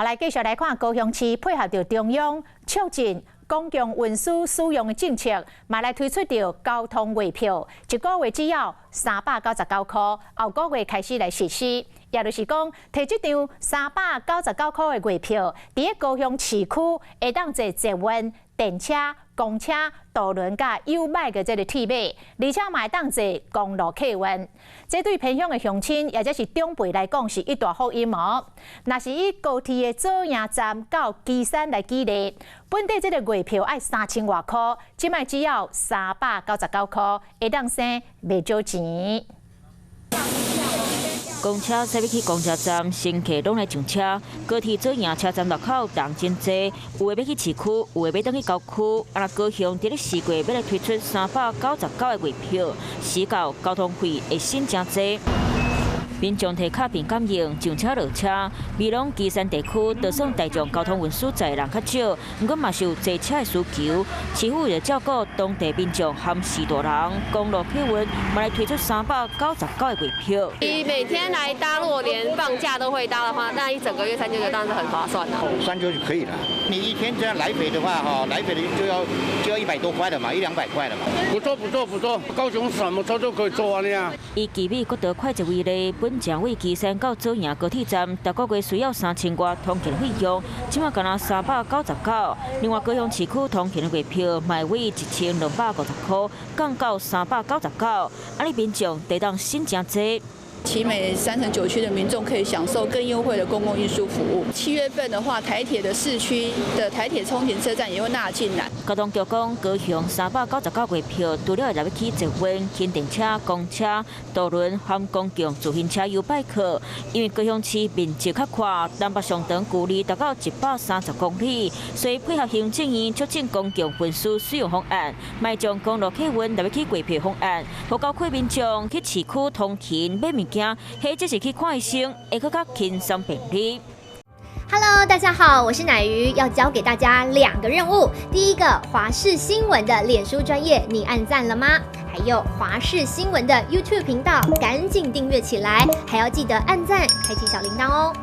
好，來繼續來看高雄市配合著中央促進公共運輸使用的政策，嘛來推出著交通月票，一個月只要399箍，後個月開始來實施。也就是講，提這張399箍的月票，佇咧高雄市區會當坐捷運、電車、公車、渡輪佮YouBike的這个鐵馬，而且嘛會當坐公路客運。這對偏鄉的鄉親，或者是長輩來講，是一大福音哦。若是以高鐵的左營站到旗山來舉例，本底這个月票愛三千外箍，這擺只要399箍，會當省袂少錢。公車駛欲去公車站，乘客攏來上車。高鐵左營車站入口人真濟，有的欲去市區，有的欲轉去郊區。啊，若高雄佇咧4月欲來推出三百九十九的月票，時到交通費會省誠濟。民眾提卡片感應上車落車，美濃旗山地區就算大眾交通運輸載人較少，毋過嘛是有坐車的需求。市府為著照顧當地民眾和序大人，公路客運嘛來推出三百九十九的月票。你每天來搭，如果連放假都會搭的話，那一整個月三九九當然是很划算啦。三九九就可以了。你一天這樣來回的話，哈，來回的就要100多塊了嘛，一兩百塊了嘛。不錯不錯不錯，高雄什麼車都可以坐啊你啊。以奇美國道快捷為例，本前位旗山到左營高鐵站，逐個月需要三千外通勤費用，這擺干焦三百九十九。另外，高雄市區通勤的月票，嘛會1250箍，降到三百九十九。按呢民眾會當省誠濟。奇美三城九區的民眾可以享受更優惠的公共運輸服務。7月份的話，台鐵的市區的台鐵通勤車站也會納進來。交通局講，高雄三百九十九月票，除了會入去捷運、輕電車、公車、渡輪和公共自行車 YouBike，因為高雄市面積較闊，南北上長距離達到130公里，所以配合行政院促進公共運輸使用方案，嘛將公路客運納入去月票方案，予郊區民眾去市區通勤買物件，或者是去看醫生，會閣較輕鬆便利。 Hello，大家好，我是乃瑜，要交給大家兩個任務。第一個，華視新聞的臉書專頁，你按讚了嗎？還有華視新聞的 YouTube 頻道，趕緊訂閱起來，還要記得按讚，開啟小鈴鐺哦。